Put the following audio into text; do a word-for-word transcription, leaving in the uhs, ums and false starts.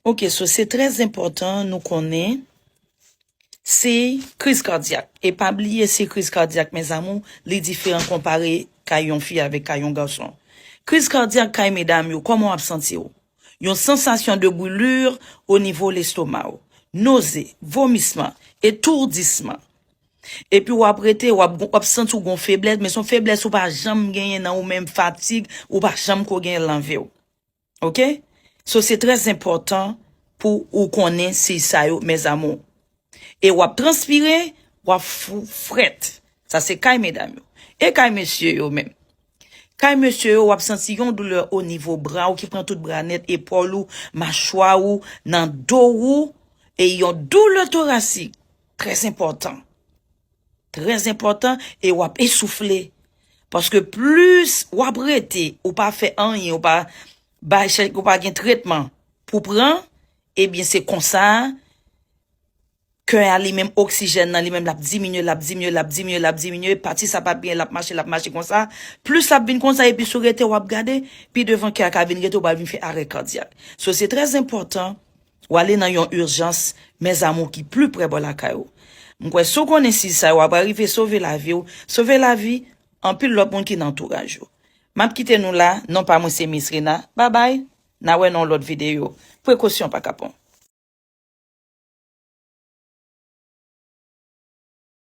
Ok, so se trè enpòtan nou konnen se kriz kadyak. E pa bliye, se kriz kadyak, mes amours, li diferan konpare kay yon fi avèk kay yon gason. Kriz kadyak kay medam yo, kòman w ap santi w? Yon sansasyon de brûlure o nivo lestoma w, noze, vomisman, etourdisman. Epi w ap rete, w ap, w ap santi w gon feblès, men se yon feblès ou pa janm genyen nan ou menm, fatig, ou pa janm ko genyen nan vi w. Ok? So, se trè enpòtan pou ou konnen siy sa yo, mes amours. E w ap transpire, w ap f-, frèt. Sa se kay medam yo. E kay mesye yo menm? Kay mesye yo, w ap santi yon doulè o nivo bra w ki pran tout bra nèt, epòl ou, machwa ou, nan do ou, e yon doulè torasik. Trè enpòtan. Trè enpòtan, e w ap esoufle. Paske plis w ap rete, ou pa fè anyen, ou pa bay chèch, ou pa gen tretman pou pran, ebyen se konsa, kè a li menm, oksijèn nan li menm l ap diminye, l ap diminye, l ap diminye, l ap diminye, pati sa pa byen, l ap mache, l ap mache konsa. Plis l ap vin konsa, epi si w rete, w ap gade, pi devan kè a ka vin rete, ou pral vin fè arè kadyak. So, se trè enpòtan, w ale nan yon ijans, mes amours, ki pli pre bò lakay ou. M kwè si w konnen siy sa yo, w ap rive sove lavi w, sove lavi anpil lòt moun ki nan antouraj ou. M ap kite nou la, non pa mwen se Miss Rena. Babay, n a wè nan yon lòt videyo. Prekosyon pa kapon.